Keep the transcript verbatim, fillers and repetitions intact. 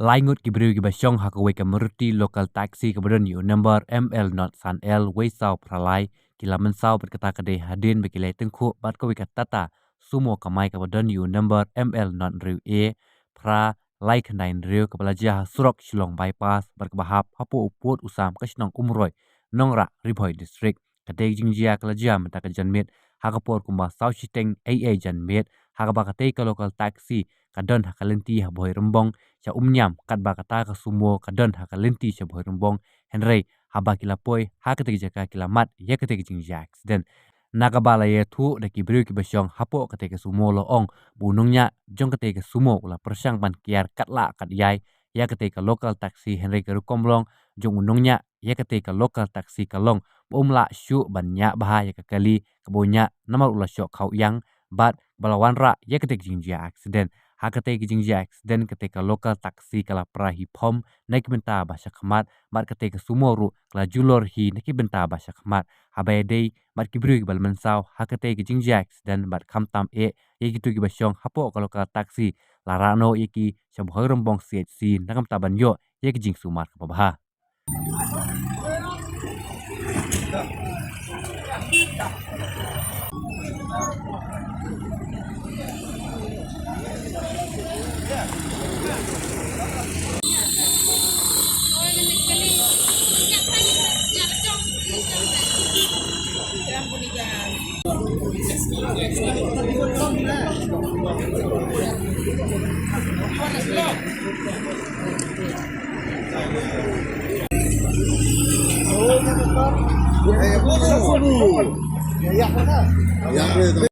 Lai ngut ki briew kiba shong ha kawei ka Maruti local taxi kaba don ïa u number M L not san L wei saw phra lai, ki la mynsaw bad kata ka dei hadien ba ki la ïatyngkhuh bad kawei ka Tata Sumo kamai kaba don ïa u number M L not hynriew A phra lai khyndai hynriew kaba la jia ha surok Shillong Bypass bad kaba hap hapoh u pud u sam ka shnong Umroi, Nongrah, Ri Bhoi District. Katei ka jingjia ka la jia mynta ka janmiet ha ka por kumba saw shiteng eiei janmiet, ha kaba katei ka local taxi ka don ha ka lynti ha Bhoirymbong sha Umniam, katba kata ka Sumo ka don ha ka lynti sha Bhoirymbong, hynrei haba ki la poi ha katei ka jaka ki la mad ïa katei ka jingjia accident. Na kaba la ïathuh da ki briew kiba shong hapoh katei ka Sumo la ong ba u nongñiah jong katei ka Sumo u la pyrshang ban kiar katba lah katba ïai ïa katei ka local taxi, hynrei ka rukom long jong u nongñiah ïa katei ka local taxi ka long ba um lah shuh ban ñiah bha ïa ka kali kaba u ñiah namar u la shoh khaw ïang bad ba la wanrah ïa katei ka jingjia accident. Ha katei ka jingjia accident katei ka local taxi ka la pra hi phom na ki bynta ba sha khmat bad katei ka Sumo ruh ka la julor hi na ki bynta ba sha khmat. Haba ïadei bad ki briew kiba la mynsaw ha katei ka jingjia accident bad khamtam eh ïa kito kiba shong hapoh ka local taxi, la rah noh ïa ki sha Bhoirymbong C H C na ka bynta ban ïoh ïa ka jingsumar kaba bha.